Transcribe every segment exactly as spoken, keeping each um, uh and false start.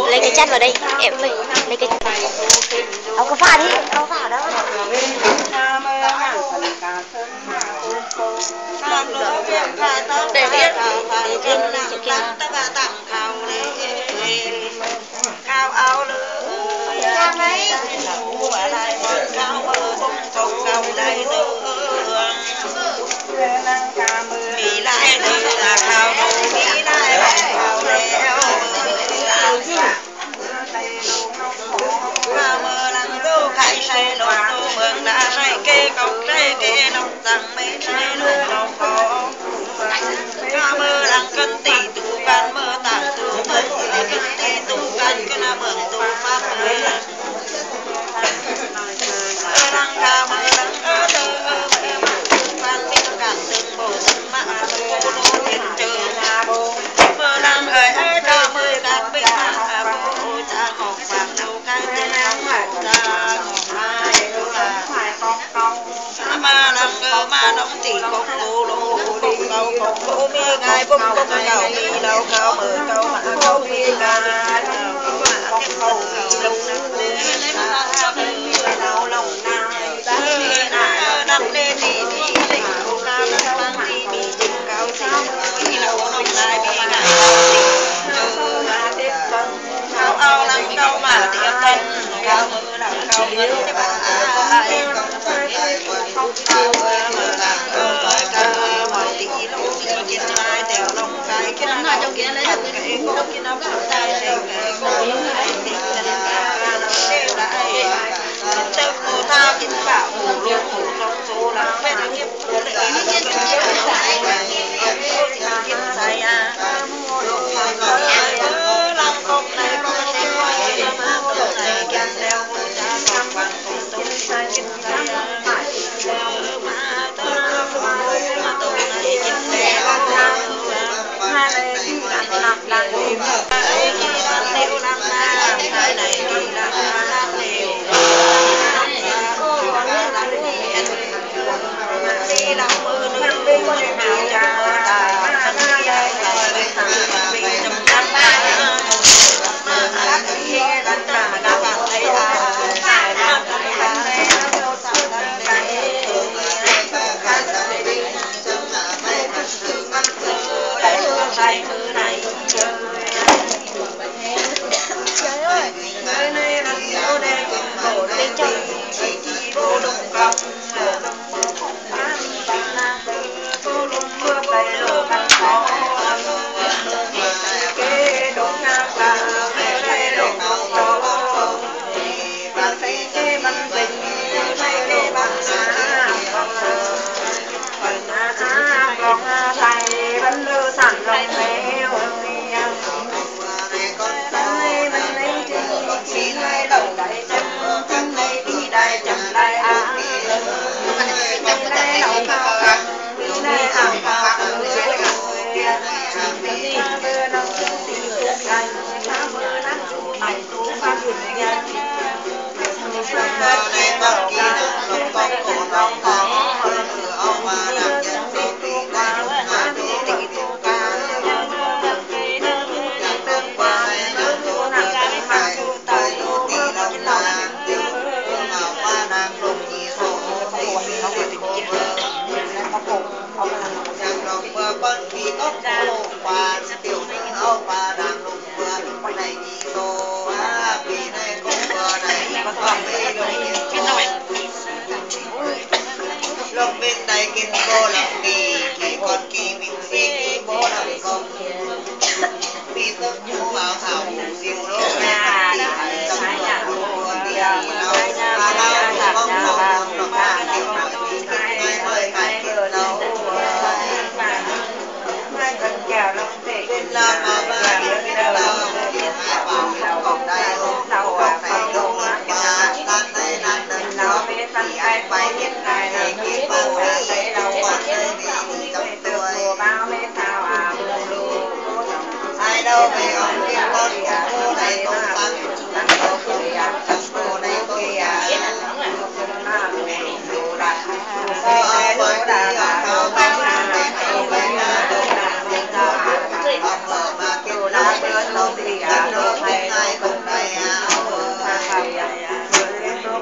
Lấy cái chăn vào đây, em ơi. Lấy cái, áo có phản ý, áo phản đó. Để biết.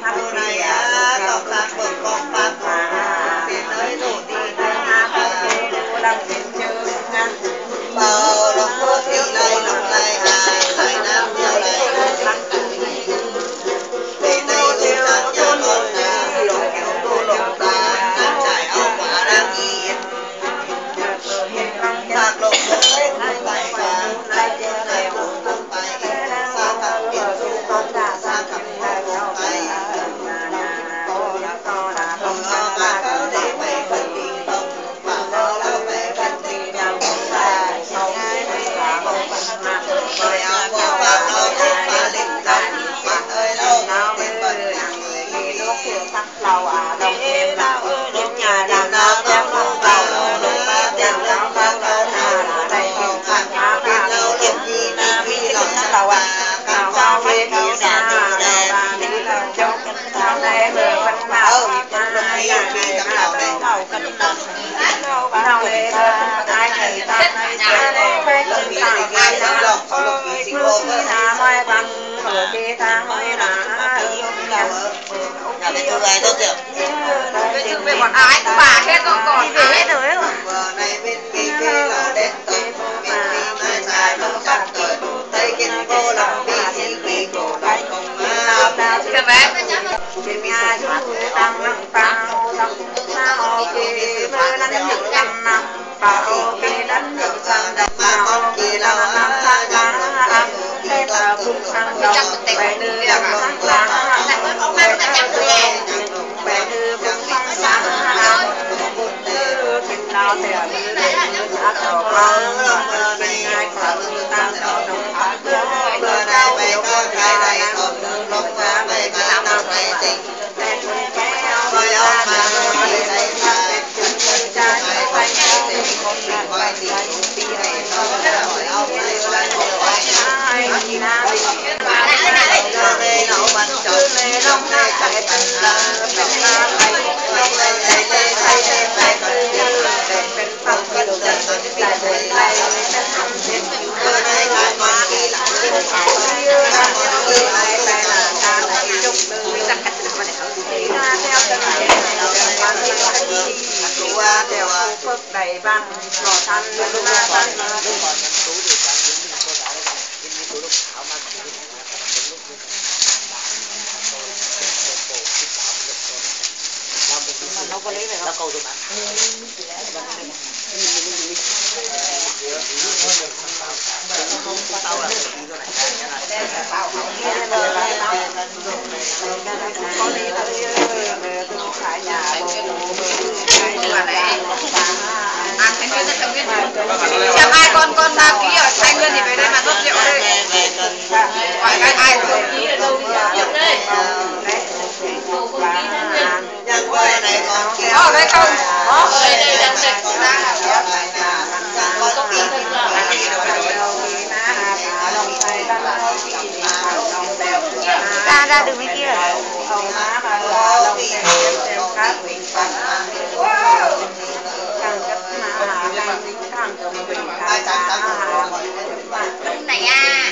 Cái thứ này nó kiểu cái thứ về bọn ai cũng bà hết rồi còn ai. Cái bé. Ai con con ba ký ở Thái Nguyên thì về đây mà rót rượu ở đây. Hỏi cái ai. Ở đây không? Ở đây đây đang. Ra ra đừng cái kia. Này à.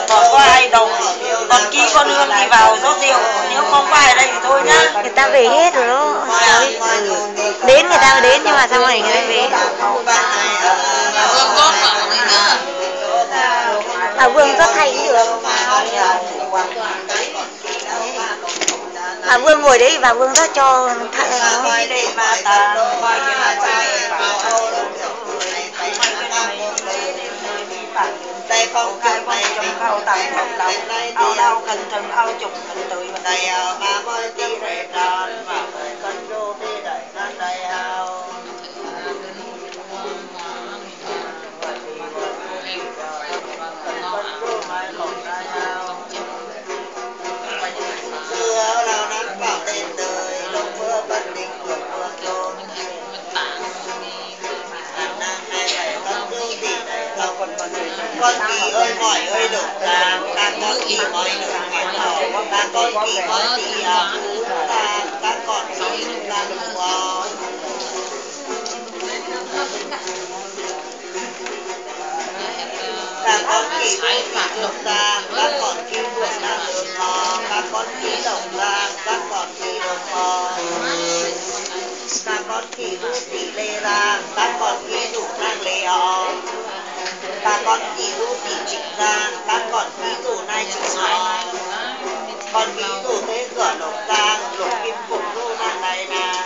Còn có ai đâu. Còn ký con Hương đi vào rót rượu, nếu không có ai đây thì thôi nhá. Người ta về hết rồi đó. Ừ. Đến người ta mới đến nhưng mà sao rồi người ta về. Bà Vương rót thay cũng được. Bà Vương ngồi đấy, bà Vương rót cho thay nó. Con Kỳ ơi, mỏi ơi, lục tàng, các con Kỳ mỏi lục tàng, các con Kỳ mỏi đi học, các con Kỳ lục tàng, lục tàng. Các con kỉ ꞌlụk kỉ ꞌlụk ꞌtáng, các con kỉ ꞌlụk ꞌtáng ꞌlụk ꞌtáng, các con kỉ ꞌlụk ꞌtáng, các con kỉ ꞌlụk ꞌtáng. Các con kỉ ꞌlụk kỉ ꞌlụk ꞌtáng, các con kỉ ꞌlụk ꞌtáng ꞌlụk ꞌtáng. Các con kỉ ꞌlụk kỉ ꞌlụk ꞌtáng, các con kỉ ꞌlụk ꞌtáng ꞌlụk ꞌtáng. Con kỉ ꞌlụk té ꞌcọ ꞌlụk ꞌtáng, ꞌlụk kin phủ ꞌlụk ꞌtáng đảy ꞌnớ.